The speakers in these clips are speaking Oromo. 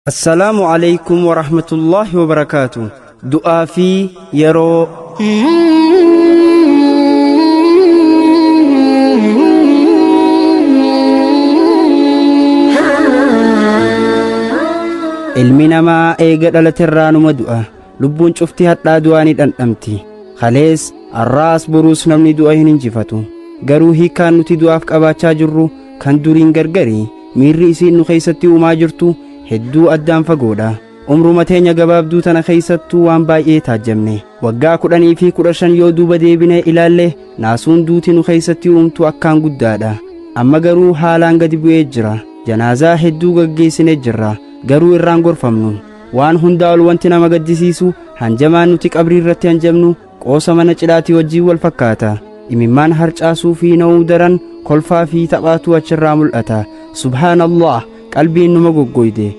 Assalaamu alaykum wa rahmatullahi wa barakaatu. Du'aa fi yeroo. Ilmi namaa eega dhalaterraa numa du'a. Lubbuun cufti hadhaa du'aa ni dhandhamti. Kalees arraas boruus namni du'a hin injifatu. Garuu hiikaan nuti du'aaf qabaachaa jirru kan duriin gargari. Miirri isiin nu keessatti uumaa jirtu hedduu addaan fagoodha. Umruma teenya gabaabduu tana keessattuu waan baay'ee taajjabne. Waggaa 10 fi 15 yoo duuba deebine ilaalle naasuun duuti nu keessatti uumtu akkaan guddaadha. Amma garuu haalaan gadi bu'ee jira. Janaazaa hedduu gaggeessine jirra. Garuu irraan gorfamnu. Waan hundaa ol wanti nama gaddisiisu hanjamaan nuti qabrii irratti hanjamnu qoosa mana cidhaatii wajjin wal fakkaata. Imimmaan harcaasuu fi na'uu daran kolfaa fi taphaatu achirraa mul'ata. Subhaanallah, qalbiin numa goggoyde.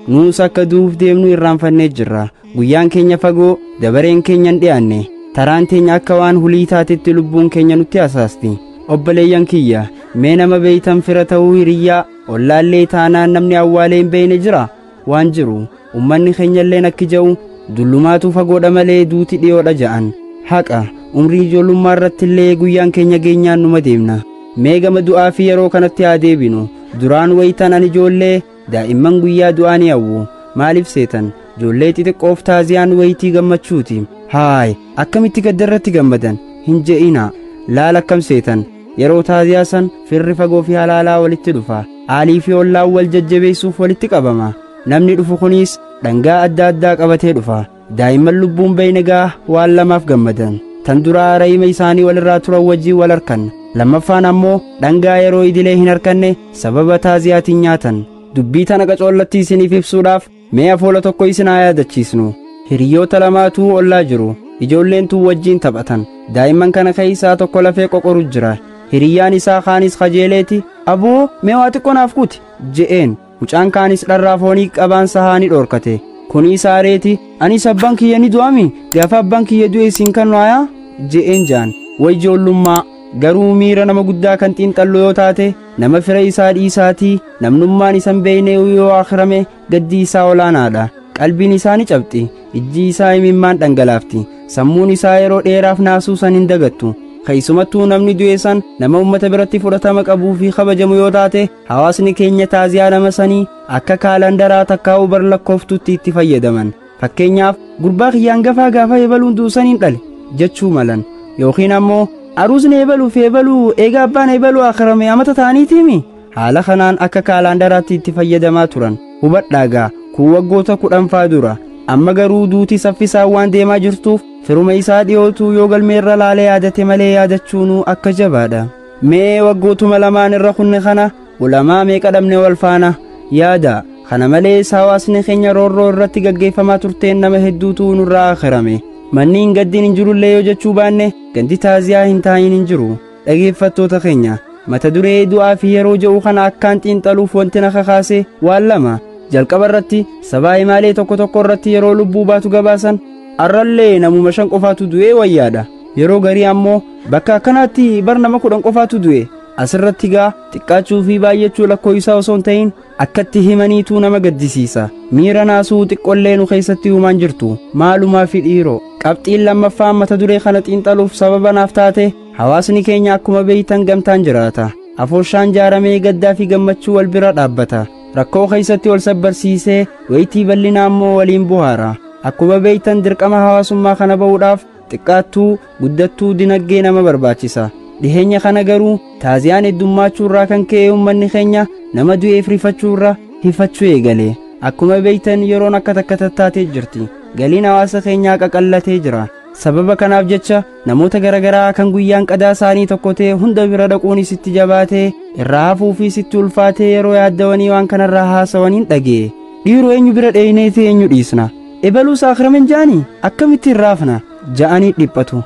Nuus akka du'uuf deemnu irraanfannee jirra. Guyyaan keenya fagoo, dabareen keenya hin dhiyaanne. Taraan teenya akka waan hulii taatetti lubbuun keenya nutti hasaasti. Obboleeyyan kiyya, mee nama beeytan fira ta'uu hiriyyaa ollaallee taanaan namni awwaalee hin beeyne jira? Waan jiru ummanni keenyalleen akki ja'u dullumaatu fagoodha malee duuti dhiyoodha ja'an. Haqa umrii ijoollummaa irratti illee guyyaan keenya geenyaan numa deemna. Mee gama du'aa fi yeroo kanatti haa deebinu. Duraan wayitan ani ijoollee daa'imman guyyaa du'aa ni hawwu. Maaliif seetan? Ijoollee xixiqqoof taaziyaan wayitii gammachuuti. Haay, akkamitti gaddarratti gammadan? Hin je'ina. Laala akkam seetan? Yeroo taaziyaa san firri fagoo fi halaalaa walitti dhufa. Aalii fi ollaan wal jajjabeessuuf walitti qabama. Namni dhufu kunis dhangaa adda addaa qabatee dhufa. Daa'imman lubbuun beeyne gaa waan lamaaf gammadan. Tan duraa rayima isaanii walirraa turan wajjin wal harkan. Lammaffaan ammoo dhangaa yeroo idilee hin harkanne sababa taaziyaatiin nyaatan. Dubbii tana qacoollatti isiniif ibsuudhaaf mee afoola tokko isin haa yaadachiisnu. Hiriyoota lamaatu ollaa jiru. Ijoolleen tun wajjin taphatan. Daa'imman kana keessaa tokko lafee qoqoru jira. Hiriyyaan isaa kaanis kajeeleeti, aboo mee waa xiqqoo naaf kuti je'een. Mucaan kaanis dharraa foonii qabaan sahaa ni dhoorkate. Kunis aareeti, anis abbaan kiyya ni du'ami, gaafa abbaan kiyya du'e isin kan waayaa je'een jaan. Way ijoollummaa! Garuu miira nama guddaa kan xiinxallu yoo taate nama fira isaa dhiisaatii namnummaan isan beeyne yoo akhirame gaddi isaa olaanaadha. Qalbiin isaa ni cabxi, ijji isaa imimmaan dhangalaafti, sammuun isaa yeroo dheeraaf naasuu san hin dagattu. Keessumattuu namni du'e san nama uummata biratti fudhatama qabuu fi kabajamu yoo taate hawaasni keenya taaziyaa nama sanii akka kaalandaraa takkaa'uu bar lakkooftutti itti fayyadaman. Fakkeenyaaf gurbaa kiyyaan gafaa gaafa eebaluun du'u hin dhale jechuu malan. Yookiin ammoo aruusni eebaluu fi eebaluu eega abbaan eebaluu akhirame amata ta'aniitiimi. Haala kanaan akka kaalandaraatti itti fayyadamaa turan. Hubadhaagaa kun waggoota 10 faa dura. Amma garuu duuti saffisaan waan deemaa jirtuuf firuma isaa dhiyootu yoo galmeerra laalee yaadate malee yaadachuunuu akka jabaadha. Mee waggootuma lamaan irra kunne kana ulamaa meeqa dhabne wal faana yaada. Kana malees hawaasni keenya roorroo irratti gaggeeffamaa turteen nama hedduutu nurraa akhirame. Manni hin gaddiin hin jirullee yoo jechuu baanne gandi taaziyaa hin taayin hin jiru. Dhageeffattoota keenya, mata duree du'aa fi yeroo je'u kana akkaan xiinxaluuf wanti na kakaase waan lama. Jalqaba irratti sabaa himaalee tokko tokko irratti yeroo lubbuu baatu gabaasan arrallee namuma 5 qofaatu du'ee wayyaadha. Yeroo garii ammoo bakka akkanaatti bar nama 10 qofaatu du'e. Asirratti gaa xiqqaachuu fi baay'achuu lakkoo isaa osoo hin ta'in akkatti himaniitu nama gaddisiisa. Miira naasuu xiqqollee nu keessatti uumaan jirtu maalumaa fi dhiiroo. Qabxiin lammaffaan mata duree kana xiinxaluuf sababa naaf taate hawaasni keenya akkuma beeytan gamtaan jiraata. Afooshaan jaaramee gaddaa fi gammachuu wal bira dhaabbata. Rakkoo keessatti wal sabbarsiisee wayitii bal'inaa ammoo waliin buhaara. Akkuma beeytan dirqama hawaasummaa kana ba'uudhaaf xiqqaattuu guddattuu dinagdee nama barbaachisa. Dhiheenya kana garuu taaziyaan heddummaachuu irraa kan ka'e uummanni keenya nama du'eef rifachuu irra hifachuu eegale. Akkuma beeytan yeroon akka takka tattaatee jirti. Galiin hawaasa keenyaa qaqallatee jira. Sababa kanaaf jecha namoota garaagaraa kan guyyaan qadaa isaanii tokko ta'e hunda bira dhaquun isitti jabaatee irraa hafuu fi sitti ulfaatee yeroo yaaddawanii waan kanarraa haasawaniin dhagee. Dhiiroo eenyu bira dheeyneeti eenyu dhiisna? Ebaluus akhiramen jaanii akkamitti irraafna? Ja'anii dhiphatu.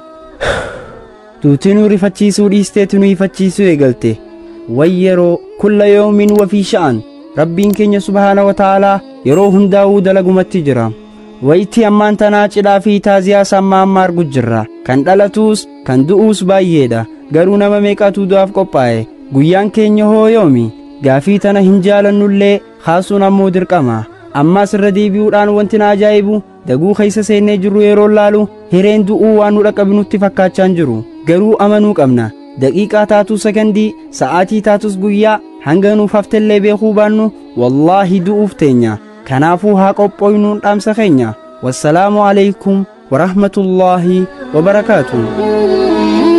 Duuti nu rifachiisuu dhiisteetu nu ifachiisuu eegalte. Way yeroo kulla yoomin wa fi sha'an. Rabbiin keenya subhaana wa ta'aalaa yeroo hundaa'uu dalagumatti jira. Wayitii ammaan tanaa cidhaa fi taaziyaa sammaa amma argu jirra. Kan dhalatuus kan du'uus baay'eedha. Garuu nama meeqatu du'aaf qophaa'e? Guyyaan keenya hoo yoomi? Gaafii tana hin jaalannullee kaasuun ammoo dirqama. Ammaas irra deebi'uudhaan wanti na ajaa'ibu daguu keessa seennee jirru yeroo laalu hireen du'uu waan nu dhaqqabnutti fakkaachaa hin jiru. Garuu amanuu qabna. Daqiiqaa taatus sakandii, sa'aatii taatus guyyaa hanga nuuf haftellee beekuu baannu wallaahi du'uuf teenya. Kanaafuu haa qophooynuun dhaamsa keenya. Wassalaamu alaykum warahmatullaahi wabarakaatuh.